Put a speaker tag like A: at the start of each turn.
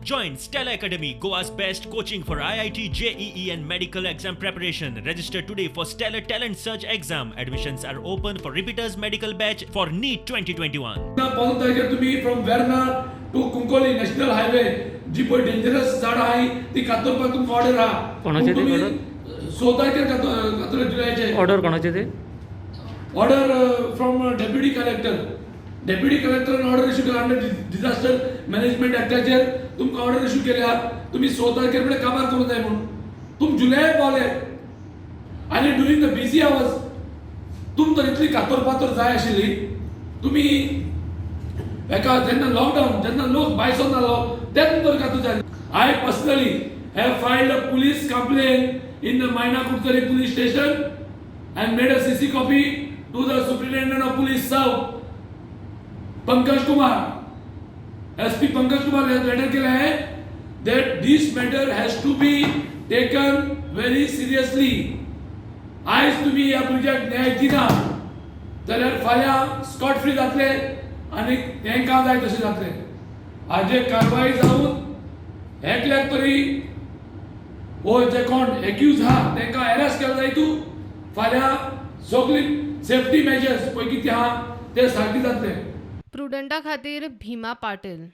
A: Join Stellar Academy, Goa's best coaching for IIT, JEE, and medical exam preparation. Register today for Stellar Talent Search exam. Admissions are open for repeaters medical batch for NEET 2021.
B: 15 तारखेर तुमी from Verna to Cuncolim national highway जी पळय dangerous झाडां आहाय ती कातरपाक तुमकां order आहा.
C: कोणाची ती
B: पूण तुमी 6 तारखेर कातरले जुलयाचे.
C: ऑर्डर कोणाची ती?
B: Order from deputy collector. Deputy कलेक्टरान order issue केला अंडर डिझास्टर मॅनेजमेंट ऍक्टाचेर. तुमकां ऑर्डर इश्यू केल्या, तुमी 6 तारखेर म्हळ्यार काबार करूंक जाय म्हूण. तुम जुलयाक पावले आनी ड्युरींग the busy hours. तुम तर इतली कातोर पातोर जाय आशिल्ली तुमी एका जेन्ना लॉकडावन, जेन्ना लोक भायर सरनालो तेन्ना तर कातूर जाय. I personally have filed a police complaint in the Maina Curtorim police station and made a CC copy to the Superintendent of Police South, Pankaj Kumar. SP Pankaj Kumar letter केलं आहे that this matter has to be taken very seriously. आयज तुम्ही ह्या भुरग्याक न्याय दिना जाल्यार फाल्यां स्कॉट फ्री जातले आनी तांकां जाय तशें जातलें. हाजेर कारवाय जावन एकल्याक तरी हो जे कोण एक्यूज आहा तांकां अरेस्ट केलें जाय. तूं फाल्यां सगळी सेफ्टी मेजर्स पळय कितें आहा ते सारकी जातले.
D: प्रुडंटा खातीर भीमा पाटील.